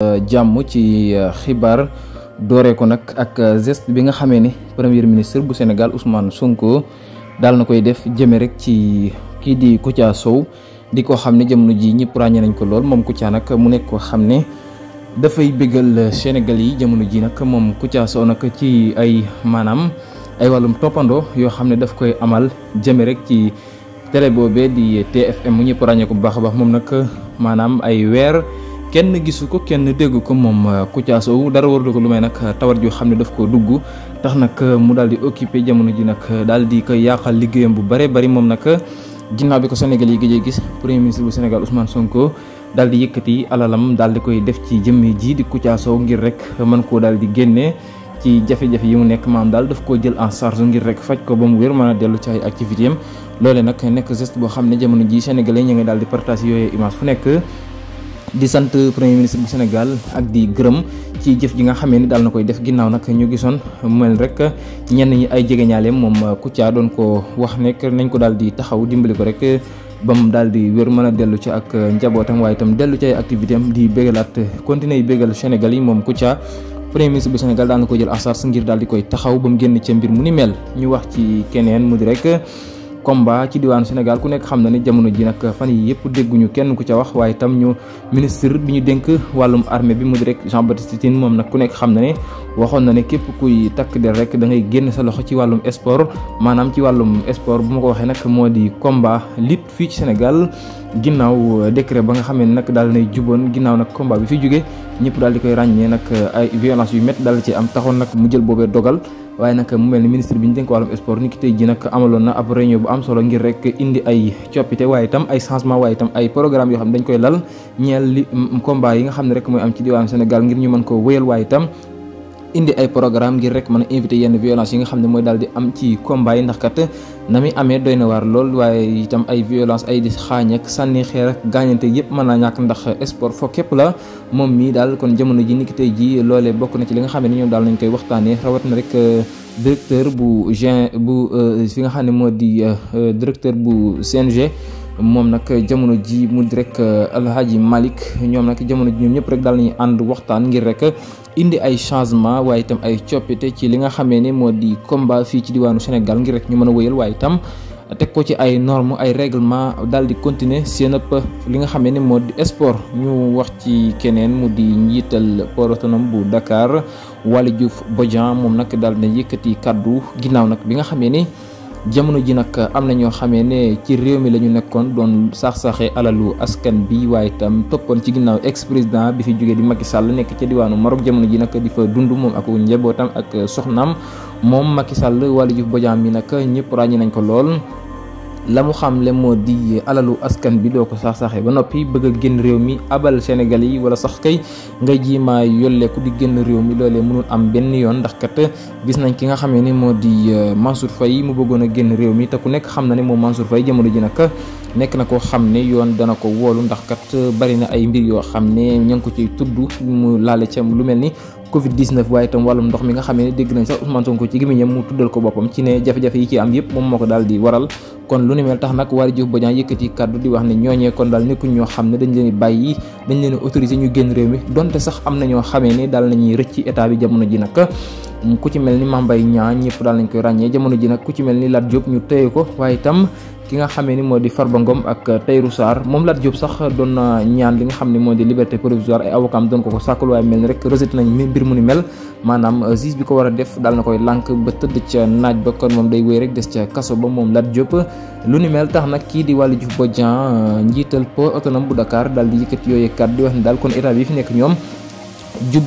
jàmm ci xibaar dooree ko nag ak geste bi nga xamee ni premier ministre bu Sénégal Ousmane Sonko daal na koy def jëme rek ci kii di Kouthia Show di ko xam ne jamono ji ñëpp ràññee nañ ko lool moom Kouthia nag mu nekk ko xam ne dafay bégal Sénégal yi jamono ji nag moom Kouthia Show nag ci ay maanaam ay wàllum toppandoo yoo xam ne daf koy amal jëme rek ci télé boobee di TFM mu ñëpp ràññee ko bu baax a baax moom nag maanaam ay weer kenn gisu ko kenn dégg ko moom Kouthia Show dara warul ko lu may nag tawat joo xam ne daf ko dugg tax nag mu daal di occupé jamono ji nag daal di koy yàqal liggéeyam bu bare bari moom nag ginnaaw bi ko Sénégal yi gëjee gis premier ministre bu Sénégal Ousmane Sonko daal di yëkkati alalam daal di koy def ci jëmmi ji di Kouthia Show ngir rek mën koo daal di génnee ci jafe-jafe yi mu nekk maam daal daf koo jël en charge ngir rek faj ko ba mu wér mën a dellu ci ay activité am loolee nag nekk geste boo xam ne jamono ji sénégalais ñu ngi daal di partage yooyu image fu nekk di sant premier ministre bu Sénégal ak di gërëm ci jëf ji nga xamee ni daal na koy def ginnaaw nag ñu gisoon mel rek ñenn ñi ay jegeñaaleem moom Kouthia doon ko wax nekk nañ ko daal di taxaw dimbali ko rek ba mu daal di wér mën a dellu ci ak njabootam waaye itam dellu ci ay activité am di bégalaat continuer yi bégal Sénégal yi moom Kouthia premier ministre bu Sénégal daal na ko jël en charge ngir daal di koy taxaw ba mu génn ca mbir mu ni mel ñu wax ci keneen mu di rek combat ci diwaanu Sénégal ku nekk xam na ne jamono ji nag fan yi yëpp dégguñu kenn ku ca wax waaye itam ñu ministre bi ñu dénk wàllum armée bi mu di rek Jean Baptiste Tine moom nag ku nekk xam na ne waxoon na ne képp kuy takk der rek da ngay génn sa loxo ci wàllum sport maanaam ci wàllum sport bu ma ko waxee nag moo di combat lutte fii ci Sénégal ginnaaw décret ba nga xam ne nag daal nay juboon ginnaaw nag combat bi fi jóge ñëpp daal di koy ràññee nag ay violence yu métti daal ci am taxoon nag mu jël boobee dogal waaye nag mu mel ni ministre bi ñu dénk wàllum sport ni ki tey ji nag amaloon na ab réunion bu am solo ngir rek indi ay coppite waaye itam ay changement waaye itam ay programme yoo xam ne dañ koy lal ñeel li combat yi nga xam ne rek mooy am ci diwaanu Sénégal ngir ñu mën ko wéyal waaye itam indi ay programme ngir rek mën a invité yenn violence yi nga xam ne mooy daal di am ci combat yi ndax kat na muy amee doy na waar lool waaye itam ay violence ay di xaañ ak sànni xeer ak gaañante yëpp mën naa ñàkk ndax sport foo képp la moom mii daal kon jamono ji niki tey ji loolee bokk na ci li nga xam ne ñoom daal nañ koy waxtaanee rawat na rek directeur bu fi nga xam ne moo di directeur bu CNG moom nag jamono ji mu di rek Alhaji Malick ñoom nag jamono ji ñoom ñëpp rek daal nañu ànd waxtaan ngir rek indi ay changement waaye itam ay coppite ci li nga xamee ne moo di combat fii ci diwaanu Sénégal ngir rek ñu mën a wëyal waaye itam teg ko ci ay normes ay règlement daal di continuer seen ëpp li nga xamee ne moo di sport ñu wax ci keneen mu di njiital port autonome bu Dakar Waly Diouf Bodian moom nag daal na yëkkati kaddu ginnaaw nag bi nga xamee ni jamono ji nag am na ñoo xamee ne ci réew mi la ñu nekkoon doon sax-saxee alalu askan bi waaye itam toppoon ci ginnaaw ex président bi fi jógee di Macky Sall nekk ca diwaanu Maroc jamono ji nag di fa dund moom ak njabootam ak soxnaam moom Macky Sall Waly Diouf Bodian mi nag ñëpp ràññee nañ ko lool la mu xamle moo di alalu askan bi doo ko sax-saxee ba noppi bëgg a génn réew mi abal Sénégal yi wala sax kay nga jiimaa yolleeku di génn réew mi loolee mënul am benn yoon ndax kat gis nañ ki nga xamee ne moo di Mansour Faye mu bëggoon a génn réew mi te ku nekk xam na ne moom Mansour Faye jamono ji nag nekk na koo xam ne yoon dana ko woolu ndax kat bari na ay mbir yoo xam ne ña ngi ko ciy tudd mu laale ca lu mel ni Covid-19 waaye itam wàllum ndox mi nga xamee ne dégg nañ sax Ousmane Sonko ci gémmiñam mu tuddal ko boppam ci ne jafe-jafe yi ci am yëpp moom moo ko daal di waral kon lu ni mel tax nag Waly Diouf Bodian yëkkati kàddu di wax ne ñooñee kon daal nekkuñ ñoo xam ne dañ leen bàyyi dañ leen autorisé ñu génn réew mi donte sax am na ñoo xamee ne daal nañuy rëcc ci état bi jamono ji nag ku ci mel ni Mame Mbaye Niang ñëpp daal nañ koy ràññee jamono ji nag ku ci mel ni Lat Diop ñu téye ko waaye itam ki nga xamee ni moo di Farba Ngom ak Tahirou Sarr moom Lat Diop sax doon na ñaan li nga xam ne moo di liberté provisoire ay avocat doon ko sàkkul waaye mel ni rek rejeté nañ mbir mu ni mel maanaam juge bi ko war a def daal na koy lànk ba tëdd ca naaj ba kon moom day wéy rek des ca kaso ba moom Lat Diop lu ni mel tax nag kii di Waly Diouf Bodian njiital port autonome bu Dakar daal di yëkkati yooyu kàddu di wax ne daal kon état bi fi nekk ñoom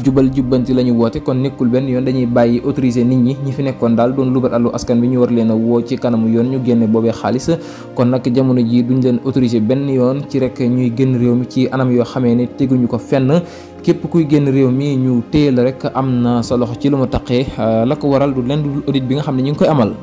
jubal jubbanti la ñu woote kon nekkul benn yoon dañuy bàyyi autorisé nit ñi fi nekkoon daal doon lubat àllu askan bi ñu war leen a woo ci kanamu yoon ñu génne boobee xaalis kon nag jamono ji duñ leen autorisé benn yoon ci rek ñuy génn réew mi ci anam yoo xamee ne teguñu ko fenn képp kuy génn réew mi ñu téye la rek am na sa loxo ci lu ma taqee la ko waral du leen dul audit bi nga xam ne ñu ngi koy amal